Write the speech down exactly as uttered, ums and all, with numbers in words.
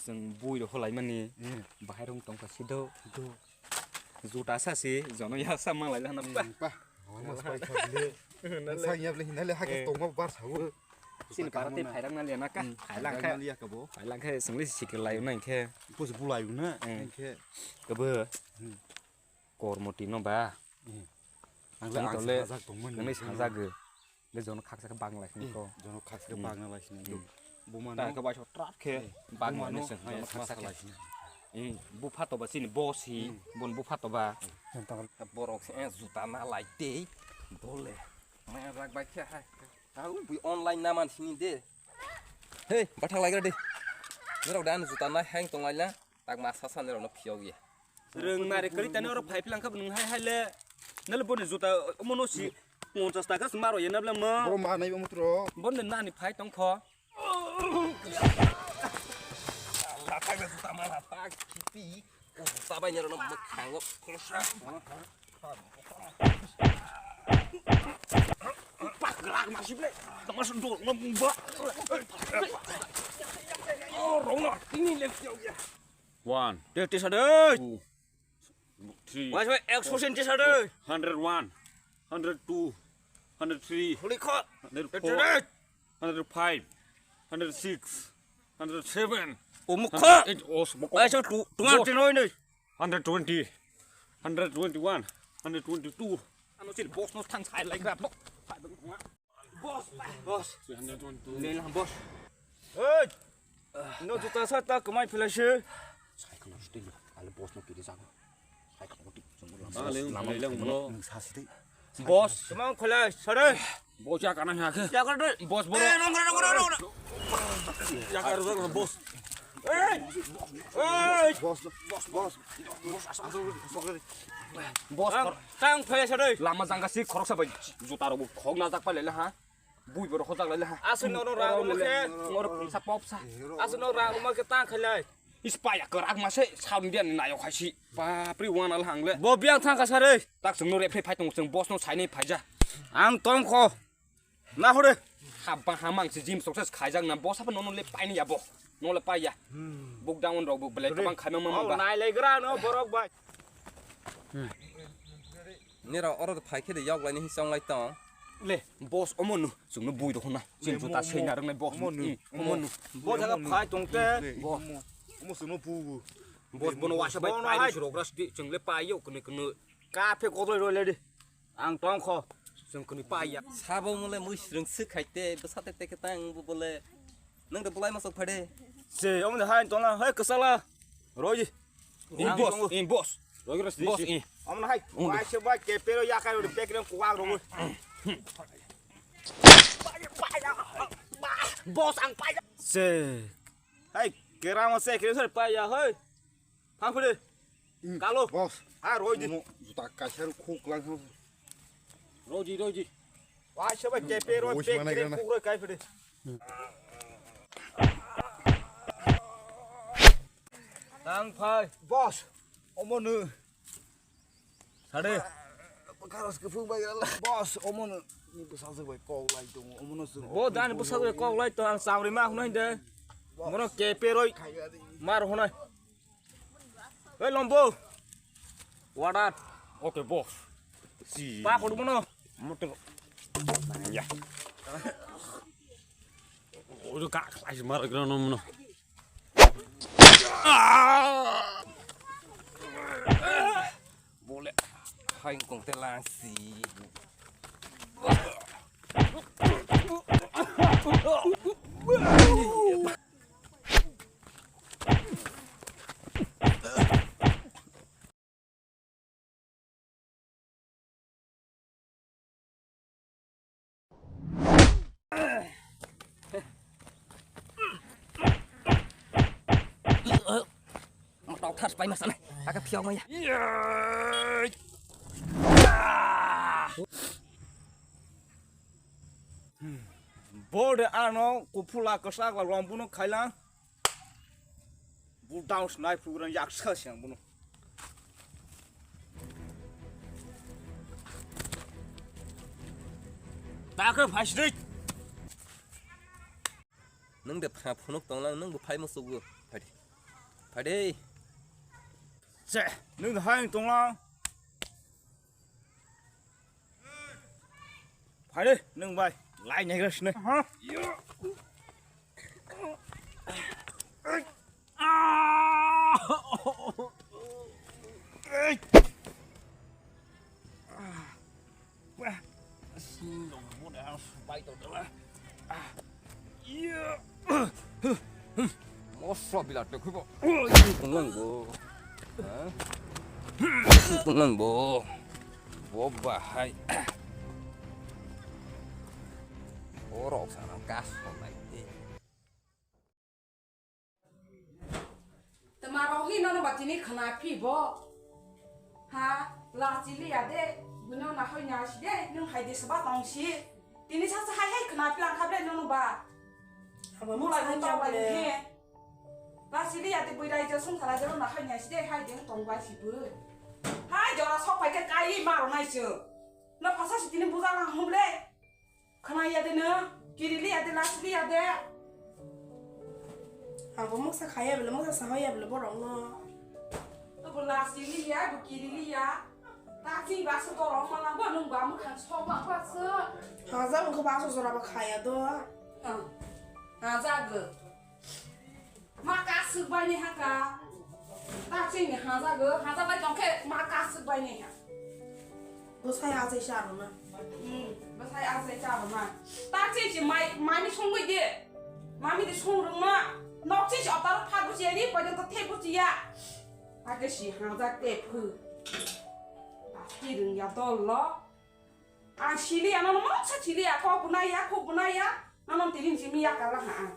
Chwng bui rok holaimani bahai rok tongkha sido. Juta sa si jono ya sa manglai lana pa. Pa. Mas pai kha bile. Sa ya bile hinale hake tongma bar sawo. Sini para te phairang na liya na ka. Phairang ka liya ka bo. Phairang khe sengli sikir lai na khe. Pus bulai na khe. Kabo. Kormoti no ba. Ang le ang sajak tongmani. Ang le sajak. Le jono khaksa khe bang lai sini ko. Jono khaksa khe bang lai sini. Buma no. Ta ka bai so trat khe bang lai sini. Jono khaksa khe. Bu phato ba sini boss hi. Bon bu phato ba. Borok se juta na lai tei. Dole. Maya rak bai khe hai. Au bui online na man sini de. Hey, bathang lai gra de. Norok dan juta na hang tong lai na. Tak ma sasa ni rokno phiyok ya. Rwng nari kwrwi tani oro phai phlang kha nwng hai hai le. Nalo boni juta omo no si ponchas taka se maro ya nabla mo. Bro ma nai omo tro. Bon de nani phai tong kho. Lathang na juta ma lathang kipi. Juta bai ni rokno mwkhango. Pak gerak masih ble. Tengah sendok nembak. Oh, rona ini left ya. One. Dia desa deh. Two. Three. Mas mas ekso sen desa deh. Hundred one. Hundred two. Hundred three. Huli kok. Hundred four. Hundred five. Hundred six. Hundred seven. Umuk kok. Mas tu tungan tinoi ni. Hundred twenty, hundred twenty-one, hundred twenty-two. Ano sini boss no thang sai lai grab no. Boss, boss. Three hundred twenty-two. Lelang boss. Hey. No juta sa ta kemai philai se. Sai kono sting. Ale boss no kiri jago. Sai kono ti. Ale lelang bro. Sa siti. Boss, kemang khulai sare. Boss ya kana ya ke? Ya kana deh. Boss boro. Eh, nong nong nong nong. Ya kana deh boss. Eh. Eh. Boss, boss, boss. Boss. Boss. Tang phai sare. Lama jangga si khoroksa bai juta rok khok na jak pa lela ha. Bui boro khojak lela ha. Asu no no ra mo khe. Ngor pungsa pop sa. Asu no ra mo khe tang khailai. Ispaya kwrak mase sound dia ni nayok haisi. Bapri wan al hangle. Bo biang thang kasa re. Tak chwng no rephre phai tong chwng boss no sainai phaija. Ang tong kho. Na hore. Habba hamang si gym success khaijak na boss apa nono le paini ya bo. No le paiya. Buk down rok buk belai kabang khaima mama ba. Nai lai gra no borok bai. Nira oro phai khe de yok lai ni song lai tong. Le boss omo nu chwng no bui rok na. Chwng juta sei na rang nai boss omo nu. Omo nu. Bo jaga phai tong te. Bo. Omo sung no bu bu. Boss bono wasa bai pai surok ras di chwng le pai yo kunu kunu. Ka phe kodoi roi le di. Ang tong kho. Chwng kunu pai ya. Sabo mole mui srwng sik khai te bwsa te te ke tang bu bole. Nang de bulai masok phade. Se omo de hai tong na hai kasala. Roi di. In boss, in boss. Boss in. Amna hai. Wai se bai ke pero ya kai ro pek ren kuak ro. Boss ang pai. Se. Hai kerama se kere sar pai ya hai. Thang phre. Kalo. Boss. Ha roi di. Juta kaisa khuk lang. Roi di roi di. Wai se bai ke pero pek ren kuk ro kai phre. Tang phai. Boss, omo no. Sade. Karos ke phung bai gala. Boss, omo no. Ni bwsajwk bai kok lai tongo. Omo no sung. Bo dan bwsajwk bai kok lai tong ang chawri ma hunai de. Mono ke peroi. Mar hunai. Hey, Lombo. What up? Okay, boss. Si. Pa kodu mono. Motor. Ya. Udah kak, lagi marah kena nono. Boleh. Hai kong telang si. Motok thas pai masana. Aka phiok maya. Bode ano kuphula kwchak la lombuno khailang. Bu down snai program yak sa siang bunu. Takhe phasdik. Nwng de pha phunuk tonglang, nwng bo phai musugo. Phai de. Phai de. Che, nwng de hai tonglang. Phai de, nwng bai. Lai nai gra sini. Ha? Moso bila tokhubo. Tonglang bo. Ha? Tonglang bo. Bo bahai. Borok sana gas honnai. Tma rok hi nono ba tini khna phi bo? Ha, lachi liya de, buino na hoi na si de, nwng hai de saba tong si. Tini sa sa hai hai khna phi lang kha bre nono ba. Abo mo lai mo tong bai he. Lachi liya de bui rai je sung sala je na hoi na si de hai de tong bai si bu. Hai jora sok pai ke kai ma ro nai se. Na phasa si tini buja lang hum le. Khna ya de no, kiri liya de, lachi liya de. Abo moksa khaya bele, moksa sahaya bele borok no. Abo lachi liya, abo kiri liya. Ta chi ba se to rong ma lang ba nung ba mu khan sok ma ba se. Haja ungkho ba so jora ba khaya do. Ha. Haja go. Ma kasuk bai ni haka. Ta chini haja go, haja bai tong khe ma kasuk bai ni ha. Bwsai achai cha rwna. Hmm, bwsai achai cha rwna. Ta chi chi mai, mai ni songwi de. Mami de song rwma. Nok chi chi otar pha buchi ya ri, pai to the buchi ya. Ake si haja te phu. Ati rung ya dol lo. Ang sili ya, nono moksa sili ya, kok bunai ya, kok bunai ya. Nono tini simi ya kala ha.